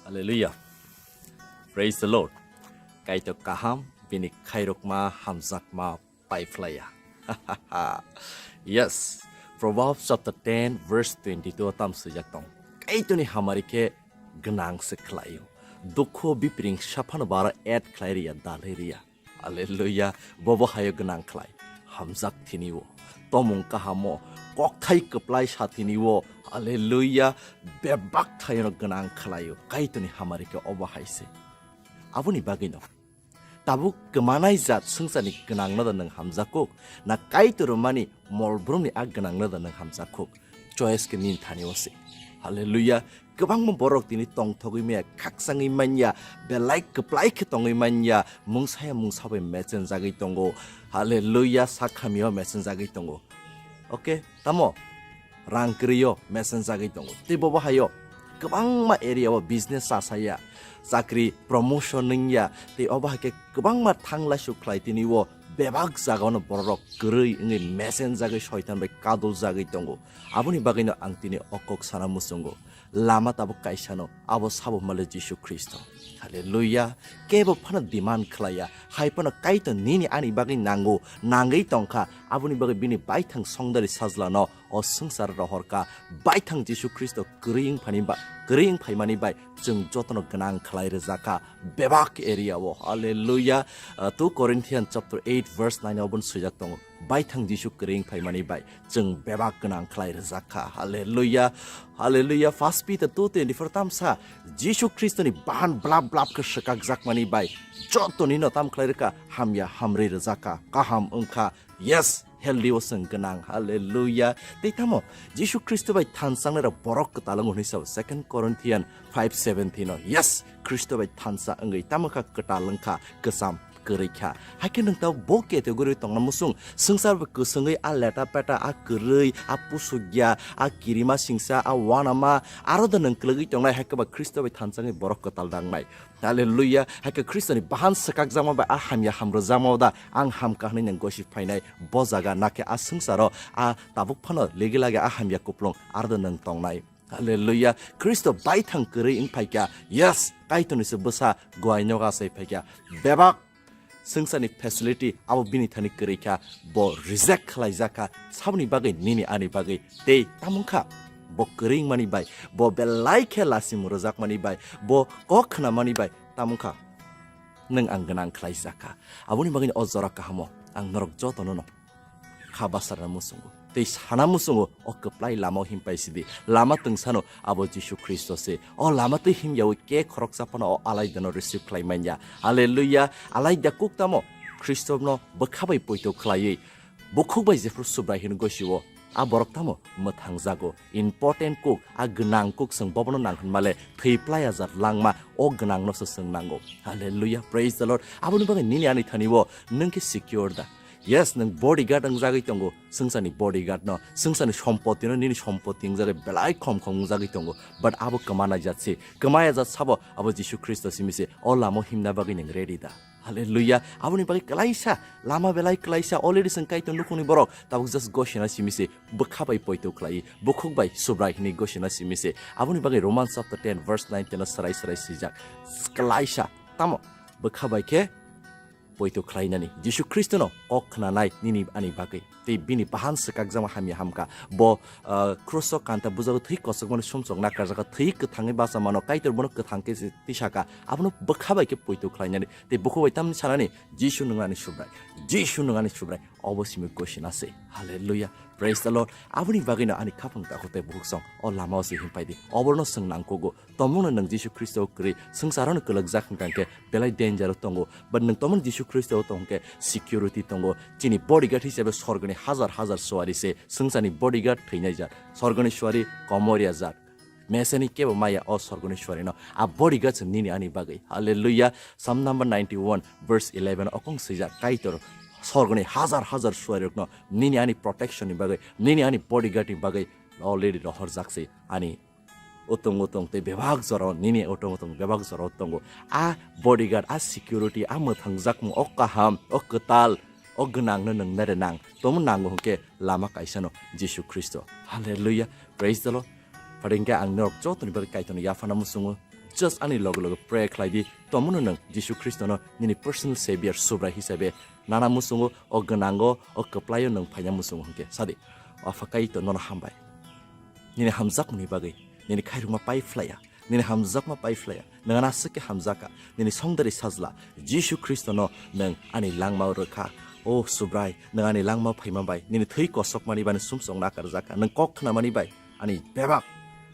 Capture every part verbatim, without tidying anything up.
Hallelujah. Praise the Lord. Kaitor kaham, bini khairokma, hamjakma, paiphlaiya. Yes. Proverbs chapter ten verse twenty-two tam swijak tong. Kaitorni hamari khe gwnang se khlaio. Dukhu bipring saphano bara add khlai riya, dalai riya. Hallelujah. Bobo hayo gwnang khlai. Hamjak thini o. Tomung kahamo. Kokthai kwplai sa thini o. Hallelujah. Bebak thayono gwnang khlaio. Kaitorni hamari khe obo hai se. Aboni bagwino. Tabuk kwmanai jat swngcharni gwnangno da nwng hamjakuk? Na Kaitor rwmani molbrumni a gwnangno da nwng hamjakuk? Choice khe nini thani o se. Hallelujah. Kwbangma borok tini tongthogwi maya, khakchangwi manya, belai kwplai khe tongwi manya, mungsaya mungsa bai mechenjagwi tongo. Hallelujah, sak hamya o mechenjagwi tongo. Okay, tamo? Rang kwrwi o mechenjagwi tongo. Tei bobo hayo kwbangma area o business chasaya, chakri promotion wngya, tei obo hai khe kwbangma thanglaisuk khlai tini o bebak jagao no borok kwrwi wngwi mechenjagwi soitan bai kaduljagwi tongo. Aboni bagwino ang tini o kok sana muchungo. Lama tabuk kaisano, abo sabo male Jisu Khristo. Hallelujah. Kebo phano demand khlaiya, hai phano Kaitor nini ani bagwi nango, nangwi tongkha, aboni bagwi bini baithang songdari sajlano o swngchar rohorkha. Baithang Jisu Khristo kwrwi wngphani ba-, kwrwi wngphaimani bai chwng jotono gwnang khlai rwjakha bebak area o. Hallelujah. Uh, two Corinthians chapter eight verse nine o bun swijak tongo. Baithang Jisu kwrwi wngphaimani bai chwng bebak gwnang khlai rwjakha. Hallelujah. Hallelujah. First Peter two twenty-four tamsa Jisu Khristoni bahan blap blap khe swkakjakmani bai jotoni no tam khlai rwkha hamya hamri rwjakha. Kaham wngkha. Yes, healthy o chwng gwnang. Hallelujah. Tei tamo Jisu Khristo bai thansangnai rok borok kwtal wngo hwnwi sao Second Corinthians five seventeen o. Yes, Khristo bai thansa wngwi tamo kha kwtal wngkha, kwcham kwrwi kha. Haikhe nwng tabuk bo category tongna muchung, swngchar bai kwswngwi a leta peta, a kwrwi, a pusukya, a kirima singsa, a wanama, aro da nwng kwlwgwi tongnai, haikhe ba Khristo bai thansangwi borok kwtal dangnai. Hallelujah. Haikhe Khristoni bahan swkakjakma bai a hamya hamrwjakma da ang hamkha hwnwi nwng gosip phainai bo jaga, nakhe a swngcharo a tabuk phano ligi lagi a hamya kuplung aro da nwng tongnai. Hallelujah. Khristo baithang kwrwi wng phaikha. Yes, Kaitorni se bwsa guai nogo achai phaikha. Bebak swngcharni facility abo bini thani kwrwi kha. Bo reject khlai jak kha. Saboni bagwi? Nini ani bagwi. Tei tamo wngkha? Bo kwrwi wngmani bai, bo belai khe lasim rwjakmani bai, bo kok khnamani bai tamo wngkha? Nwng ang gwnang khlai jak kha. Aboni bagwino o jora kahamo ang norok jotono no kha basarna muchungo tei sana muchungo, o kwplai lama o himpai sidi. Lama twngsano abo Jisu Khristo se. O lama twi himyaui ke khoroksa phano o alaidano receive khlai manya. Hallelujah. Alaida kuk tamo Khristono bwkha bai poito khlaiwi, bukhuk bai jephru Subrai hino gosio, a borok tamo mwthangjago. Important kuk, a gwnang kuk, chwng bobono nang hwnmale thwi plai ajak langma, o gwnangno se chwng nango. Hallelujah, praise the Lord. Aboni bagwi nini ani thani o nwng khe secure da? Yes, nwng bodyguard wngjagwi tongo, swngcharni bodyguard no, swngcharni sompoti no nini sompoti wngjagwi belai khom khom wngjagwi tongo, but abo kwmana jat se, kwmaya jat sabo abo Jisu Khristo simi se. O lama o himna bagwi nwng ready da? Hallelujah. Aboni bagwi kwlaisa, lama belai kwlaisa, already chwng Kaitor nukhungni borok, tabuk just gosina simi se, bwkha bai poito khlai, bukhuk bai Subrai hwnwi gosina simi se. Aboni bagwi Romans chapter ten verse nine teno swrai swrai swijak. Kwlaisa, tamo? Bwkha bai khe poito khlainani. Jisu Khristono kok khnanai nini ani bagwi. Tei bini bahan swkakjakma hamya hamkha. Bo, ah, kruso kanta bujago thwi kochokmani sumsok nakarjakha, thwi kwthangwi bachamano, Kaitor bono kwthang khe se tisaka. Abono bwkha bai khe poito khlainani. Tei bukhuk bai tamni sanani, "Jisu nwng ani Subrai, Jisu nwng ani Subrai." Obo simi gosina se. Hallelujah. Praise the Lord. Aboni bagwino ani khapang takhuk tei bukhuk song o lama o se himpai di. Oborno chwng nangkugo. Tomungno nwng Jisu Khristo o kwrwi swngcharo no kwlwkjak hwnkha khe belai danger o tongo. But nwng tomung Jisu Khristo o tong khe security tongo. Chini bodyguard hisabe sorgoni hajar hajar suari se, swngcharni bodyguard thwinai jat. Sorgoni suari komoria jat. Meseni kebo maya o sorgoni suarino. A bodyguard se nini ani bagwi. Hallelujah. Psalm number ninety-one verse eleven okong swijak, Kaitor sorgoni hajar hajar suarirokno nini ani protection ni bagwi, nini ani bodyguard ni bagwi already rohorjak se ani utung utung tei bebak jorao, nini utung utung bebak jorao tongo. A bodyguard, a security, a mwthangjakmung, o kaham, o kwtal, o gwnangno nwng nare nang. Tomo nango hwnkhe lama kaisano Jisu Khristo. Hallelujah. Praise the Lord. Phadingkhe ang norok jotoni bagwi Kaitorno yaphana muchungo. Just ani loge loge pray khlai di. Tomono nwng Jisu Khristono nini personal savior, Subrai hisabe nana muchungo, o gwnango, o kwplaio nwng phaina muchungo hwnkhe. Sadi, O Apha Kaitor, nono hambai. Nini hamjakmani bagwi, nini khairokma pai phlaiya, nini hamjakma pai phlaiya, nwng ano aswk khe hamjakha, nini songdari sajla, Jisu Khristono nwng ani langmao rwkha. O Subrai, nwng ani langmao phaima bai, nini thwi kosokmani bai sumsokno akarjakha, nwng kok khnamani bai, ani bebak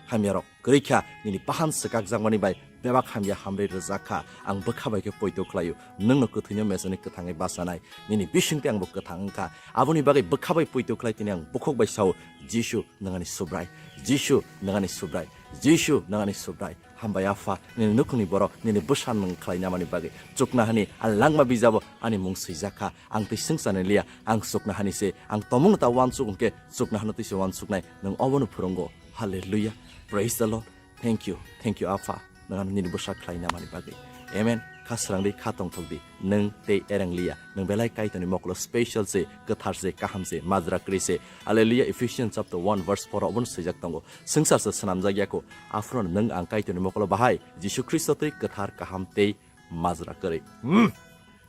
hamyarok kwrwi kha, nini bahan swkakjakmani bai bebak hamya hamri rwjak kha. Ang bwkha bai khe poito khlaio, nwngno kwthwino mesani kwthangwi bachanai, nini bisingtwi angbo kwthang wngkha. Aboni bagwi bwkha bai poito khlai tini ang bukhuk bai sao, Jisu, nwng ani Subrai, Jisu, nwng ani Subrai, Jisu, nwng ani Subrai. Hambai Apha, nini nukhungni borok, nini bwsa nwng khlainamani bagwi. Chuknohani, ani langma bijabo ani mung swijak kha. Ang twi swngcharni liya, ang chuknohani se, ang tomungno ta uansuk hwnkhe chuknohano twi se uansuknai, nwng obono phwrwngo. Hallelujah. Praise the Lord. Thank you. Thank you, Apha. Nwng ano nini bwsa khlainamani bagwi. Amen. Kha srang di, kha tongthok di. Nwng tei ereng liya. Nwng belai Kaitorni mokolo special se, kwthar se, kaham se, majra kwrwi se. Hallelujah. Ephesians chapter one verse four obono swijak tongo. Swngchar se swnamjak yako. Aphuru nwng ang Kaitorni mokolo bahai Jisu Khristo twi kwthar, kaham tei majra kwrwi. Hmm.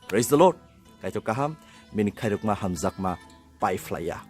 Praise the Lord. Kaitor kaham, bini khairokma hamjakma pai phlaiya.